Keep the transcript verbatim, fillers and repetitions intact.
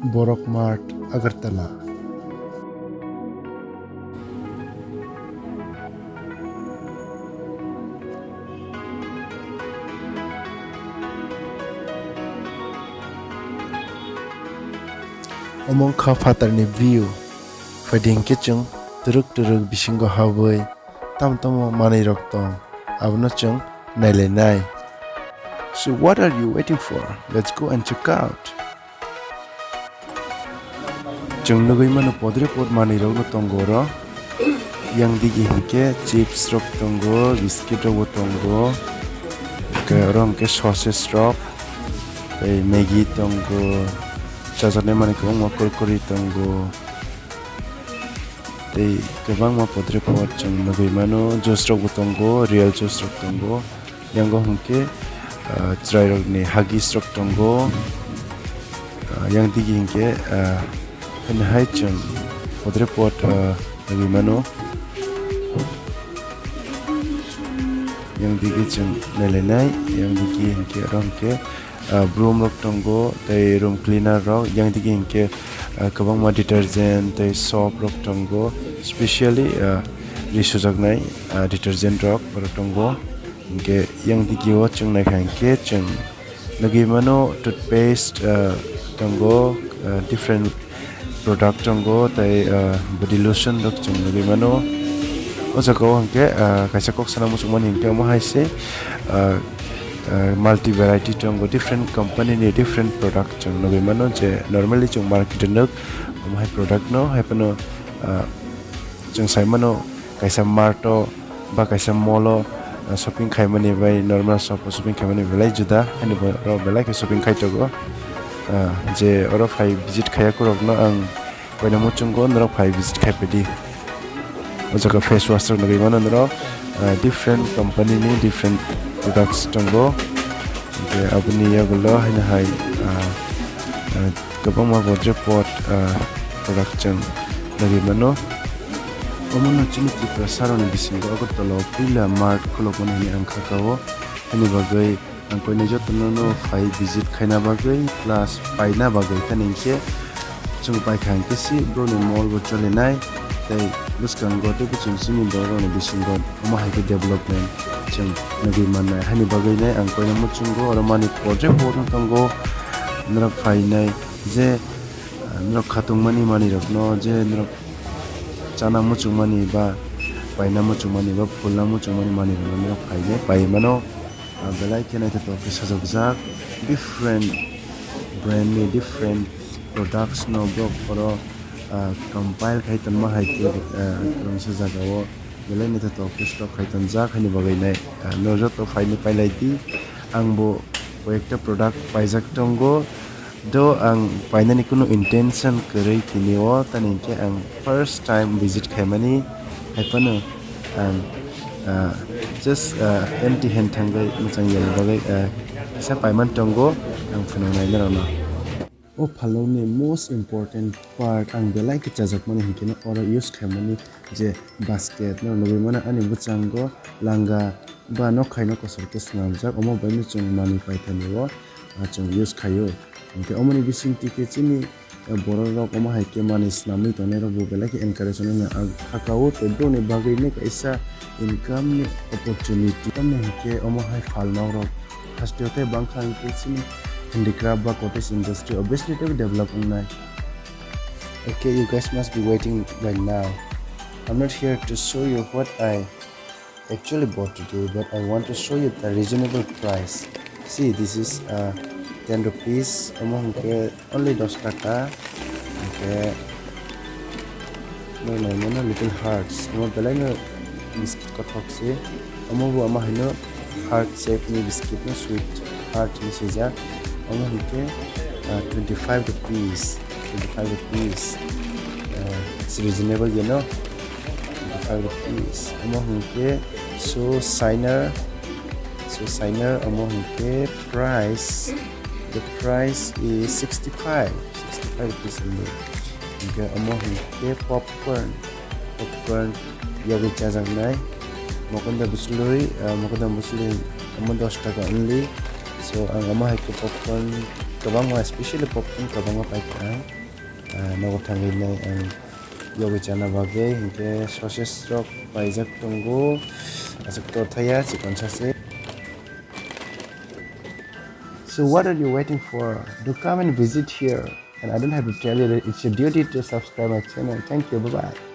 Borok Mart, Agartala. Omo wngkha phatarni view. Phaidi hinkhe chwng twrwk twrwk bisingo habwi tamo tamo manwirok tong, abono chwng nailainai. So what are you waiting for? Let's go and check out. Chwng nugwi mano podre pod manwirokno tongo oro. Yang digi hinkhe chips rok tongo, biscuit rokbo tongo, hwnkhe oro hinkhe sauces rok, tei Maggi tongo, chajaknai manwi kwbangma kurkuri tongo, tei kwbangma podre pod chwng nugwi mano, juice rokbo tongo, real juice rok tongo. Yango hwnkhe, ah, chwrairokni Huggies rok tongo. Ah, yang digi hinkhe, ah, haino hai chwng podre pod, ah, nugwi mano. Yang digi chwng nailainai, yang digi hinkhe oro hinkhe, ah, broom rok tongo, tei room cleaner rok. Yang digi hinkhe, ah, kwbangma detergent tei soap rok tongo, specially, ah, ri sujaknai, ah, detergent rok oro tongo. Hinkhe yang digi o chwng naikha hinkhe chwng nugwi mano toothpaste, ah, tongo, ah, different product tongo, tei, ah, body lotion rok chwng nugwi mano. O jaga o hinkhe, ah, kaisa kok sana muchungmani hinkhe omo hai se, ah, ah, multi variety tongo, different company ni different product chwng nugwi mano, je normally chwng market o nuk omo hai product no, hai phano, ah, chwng sai mano kaisa mart o ba kaisa mall o, ah, shopping khaimani bai normal shop o shopping khaimani belai juda, haino bo oro belai khe shopping khai tongo. Ah, je oro phai visit khaiya kurokno ang koina muchungo norok phai visit khai phaidi. O jaga face wash rok nugwi mano norok, ah, different company ni different products tongo. Hwnkhe aboni yagulo haino hai, ah, ah, kwbangma bodre pod, ah, product chwng nugwi mano. Omono chini Tiprasa rokni bisingo Agartala o puila mart khulukmani hinwi ang kha kao. Haini bagwi ang koinai jotono no phai visit khaina bagwi plus paina bagwi thani hinkhe chwng paikha hinkhe si borokni mall bo cholinai tei bwskango tei bwswng chini borok rokni bisingo omo hai khe development chwng nugwi mannai. Haini bagwi nai ang koinai muchungo oro mani podre pod wng tongo norok phainai je, ah, norok khatungmani manwirokno je norok chana muchungmani ba paina muchungmani ba phulna muchungmani manwirokno norok phainai pai mano. Ah, belai khe naithotok khe sajokjak different brand ni different products no borok oro, ah, compile khai tonma hai khe, ah, kwbangsa jaga o belai naithotok khe stock khai tonjak haini bagwi nai, ah, no joto phainai pailai di. Ang bo koyekta product paijak tongo. Do ang painani kunu intention kwrwi tini o, tani hinkhe ang first time visit khaimani, haiphano ang, ah, just, ah, empty hand thangwi mwchang yalni bagwi, ah, kisa paiman tongo, ang phunuknai norokno. O phalokni most important part ang belai khe chajakmani hinkhe no oro use khaimani je basket no nugwi mano ani bwchango langa ba nokhaino kosor khe swnamjak, omo baino chwng manwi paithani o, ah, chwng use khaio. Hinkhe omoni bisingtwi khe chini, eh, borok rok omo hai khe manwi swnamwi tongnai rok bo belai khe encourage wngnai ang kha kao tei broni bagwi no kaisa income ni opportunity. Tamni hinkhe omo hai phalnok rok hasteo tei bangkha hinkhe chini handicraft ba cottage industry obviously tei develop wngnai. Okay, you guys must be waiting by now. I'm not here to show you what I actually bought today, but I want to show you the reasonable price. See, this is, uh, ten rupees, omo hwnkhe only dos taka. Hwnkhe, no, no, no, no, Little Hearts, omo belai no biscuit kothok se. Omo bo ama haino heart shape ni biscuit no, sweet heart ni swijak. Omo hwnkhe, uh, twenty five rupees, twenty five rupees. Uh, it's reasonable, you know. Twenty five rupees. Omo hwnkhe shoe shiner, shoe shiner, omo hwnkhe price, the price is sixty five, sixty five rupees only. Hwnkhe omo hwnkhe popcorn, popcorn yagwi chajaknai. Mokonda bwchlwi, ah, mokonda bwchlwi omo dos taka only. So ang omo hai khe popcorn kwbangma, especially popcorn kwbangma paikha ang. Ah, nogo thangwi nai ang yogwi chana bagwi, hinkhe sauces rok paijak tongo, aswk tor thaya chikon sase. So what are you waiting for? Do come and visit here. And I don't have to tell you that it's your duty to subscribe my channel. Thank you. Bye bye.